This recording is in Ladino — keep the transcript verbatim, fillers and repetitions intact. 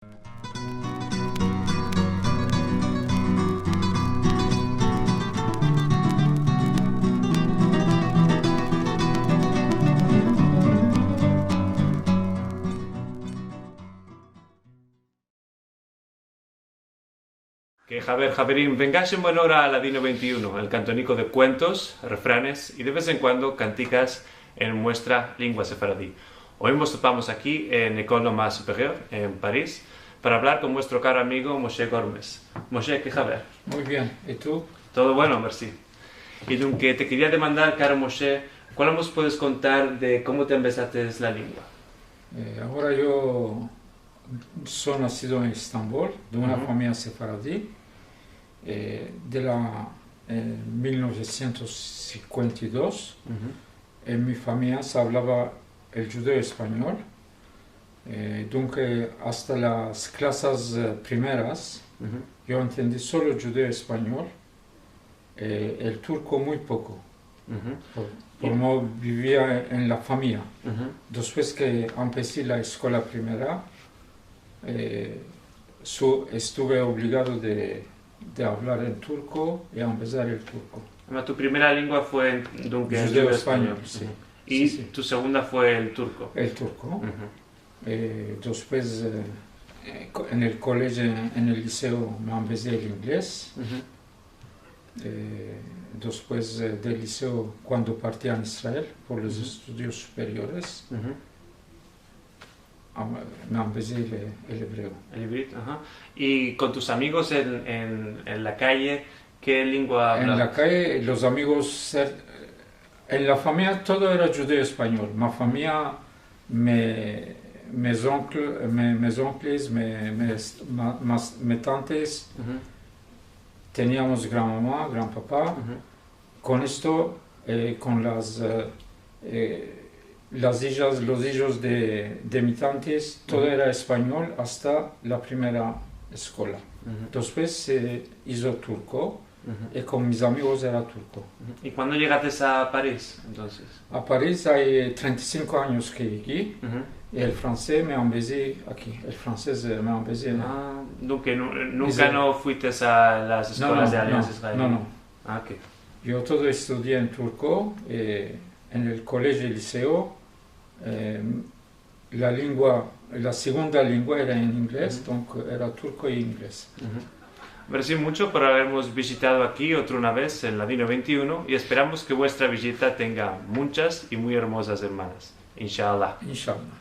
Ke haber, haverim, vengash en buen ora a Ladino vente i uno, el kantoniko de kuentos, refranes i de vez en kuando kantikas en muestra lengua sefaradi. Oy mos topamos aki en Ecole Normale Supérieure, en Paris, para avlar kon muestro karo amigo Moshe Gormes. Moshe, ke haber? Muy bien. I tu? Todo bueno, mersi. I dunke te keria demandar, karo Moshe, kual mos puedes kontar de komo te ambezates la lengua? Eh, agora yo so nasido en Estambol, de una famiya sefaradi, eh, de la, en mil novesientos sinkuenta i dos, en mi famiya se avlava el djudeo-espanyol, eh, dunke asta las klasas, eh, primeras, yo entendi solo djudeo-espanyol, eh, el turko muy poko. Por, por no bivia en la famiya. Despues ke empesi la eskola primera, eh, so, estuve obligado de, de avlar en turko i ambezar el turko. Ma, tu primera lengua fue en, dunke, en djudeo-espanyol, si. I tu segunda fue el turko. El turko. Eh, despues, eh, eh, ko-, en el kolejio, en el liseo, me ambezi el inglez. Eh, despues, eh, del liseo, kuando parti a Israel por los estudios superiores, am-, me ambezi el, el ebreo. El ibrito, aha. I kon tus amigos en, en, en la kaye, ke lengua avlavas? En la kaye, los amigos cer-, en la famiya todo era djudeo-espanyol. Ma famiya, me, mes onkl-, me, mes onkles, me, mes, ma-, mas, me tantes, teniamos gran mama, gran papa. Kon esto, eh, kon las, eh, eh, las ijas, los ijos de, de mi tantes, todo era espanyol asta la primera eskola. Despues se izo turko, i kon mis amigos era turko. I kuando yegates a Paris, entonses? A Paris ay trenta i sinko anyos ke yegi, i el fransez me ambezi aki, el fransez, eh, me ambezi en... Ah, dunke nu-, nunka no fuites a las eskolas de Aliansa Israelí? No, no. Ah, ok. Yo todo estudie en turko, eh, en el kolejio i liseo, eh, la lengua, la segunda lengua era en inglez, donc era turko i inglez. Mersi muncho por avermos vizitado aki otra una vez en Ladino vente i uno, i esperamos ke vuestra vizita tenga munchas i muy ermozas semanas. Inshallah. Inshallah.